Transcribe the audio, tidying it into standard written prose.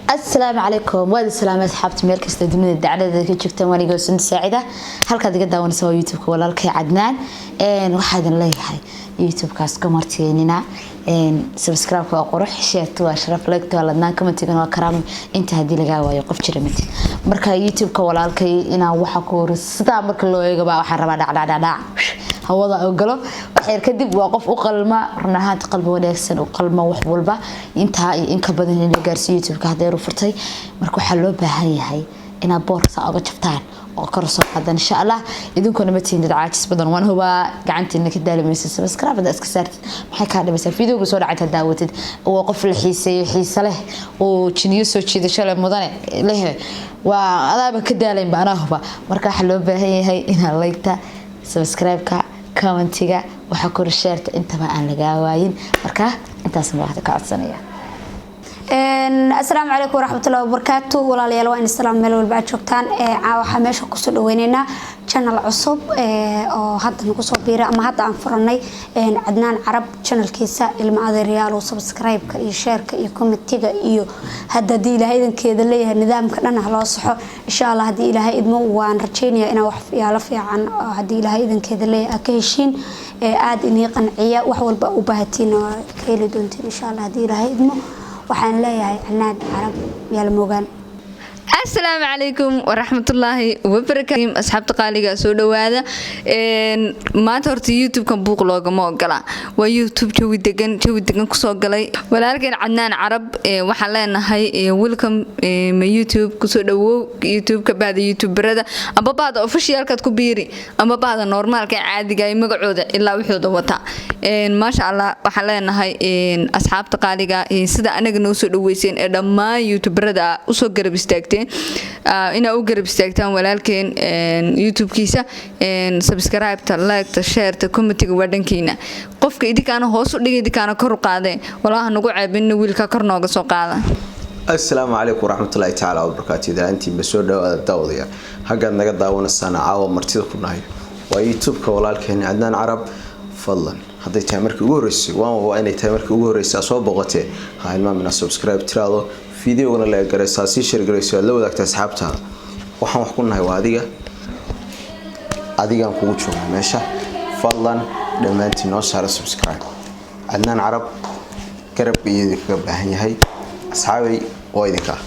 Asalaamu calaykum, waad islaamay asxaabta meel kasta dunida dacdada ka joogtaan. Wanigoo Sunta Saacida. Halkaad iga daawanaysa waa YouTube-ka walaalkay Cadnaan. Waxaa idin leeyahay, YouTube-kaas ka martiyenina. Subscribe waa qurux, share-ta waa sharaf, like waa ladnaan, comment-igana waa karaamo. Inta haddii lagaa waayo, qof jira matid. Marka YouTube-ka walaalkay inaan waxa ku hor sidaa marka loo eegaba, waxaan rabaa dhacdhacdhacdhac hawada ogolo waxyar kadib. Waa qof u qalma, run ahaanta qalbi wanaagsan, u qalma wax walba intaa iyo in ka badan in la gaarsiiyo. YouTube-ka hadeeru furtay, marka waxaa loo baahan yahay inaad boorka saa oga jabtaan oo kor soo qaadaan, insha Allah. Idinkuna ma tihiin dad caajis badan, waan hubaa. Gacantiina ka daalimaysa. Subscribe haddaa iska saartid, maxay kaa dhimaysaa? Videoga soo dhacay daawatid. Waa qof la xiiseeyo, xiise leh oo jiniyo soo jiidasho leh, mudane leh. Waa adaaba ka daalaynba, anaa huba. Marka waxaa loo baahan yahay inaad like-ta, subscribe-ka, comment-iga, waxa kor share-ta, intaba aan lagaa waayin. Marka intaasna waa ka codsanaya. Asalaamu calaykum waraxmatullahi wabarakaatu. Walaalayaal, waa in islaam meel walba aad joogtaan. Waxaa meesha kusoo dhaweyneynaa channel cusub oo hadda nagu soo biiray ama hadda aan furanay, Cadnaan Carab channelkiisa. Ilma adeeryaal, subscribe-ka iyo share-ka iyo comment-iga iyo hadda haddii Ilaahay idankeeda leeyahay, nidaamka dhan ha loo saxo, insha Allah. Haddii Ilaahay idmo, waan rajeynayaa inaa waxyaalo fiican, haddii Ilaahay idankeeda leeyahay, aad ka heshiin, aada inii qanciya, wax walba u baahatiin oo ka heli doontiin, insha Allah. Haddii Ilaahay idmo, waxaan leeyahay Cadnaan Carab yaala moogaan. Asalaamu calaykum waraxmatullaahi wabarakaatu. Asxaabta qaaliga, soo dhawaada. Maanta horta YouTube-kan buuq loogama ogola. Waa YouTube jawi degan, jawi degan kusoo galay walaalkeen Cadnaan Carab. Waxaan leenahay welcome ma YouTube, kusoo dhawow YouTube-ka. Bahda YouTuberada amba bahda officialkaad ku biiri amba bahda normaalka caadiga ay magacooda ilaa wuxuuda wataa, maasha Allah. Waxaan leenahay asxaabta qaaliga, sida anaga noo soo dhaweyseen ee dhammaan YouTuberada usoo garab istaagteen, inaa u garab istaagtaan walaalkeen YouTube-kiisa. Subscribe-ta, like-ta, share-ta, comment-iga waa dhankiina. Qofka idinkaana hoos u dhigay, idinkaana kor u qaadee. Walaaha nagu ceebinna, wiilka kor nooga soo qaada. Asalaamu calaykum waraxmatullaahi tacaala wabarakaatu. Idaantiinba soo dhawaada, daawadayaal. Haggaad naga daawanaysaana caawa martida ku nahay waa YouTube-ka walaalkeen Cadnaan Carab. Fadlan, hadday tahay markii ugu horreysay, waan waa inay tahay markii ugu horreysay soo boqotee, ha hilmaam inaad subscribe tiraado, videogana la garaysaa, sii share garayso, aad la wadaagta asxaabtaada. Waxaan wax ku nahay waa adiga, adigaan kugu joognaa meesha. Fadlan dhammaantiin noo saara subscribe. Cadnaan Carab garab iyo idinkaga baahan yahay, asxaabay, oo idinka.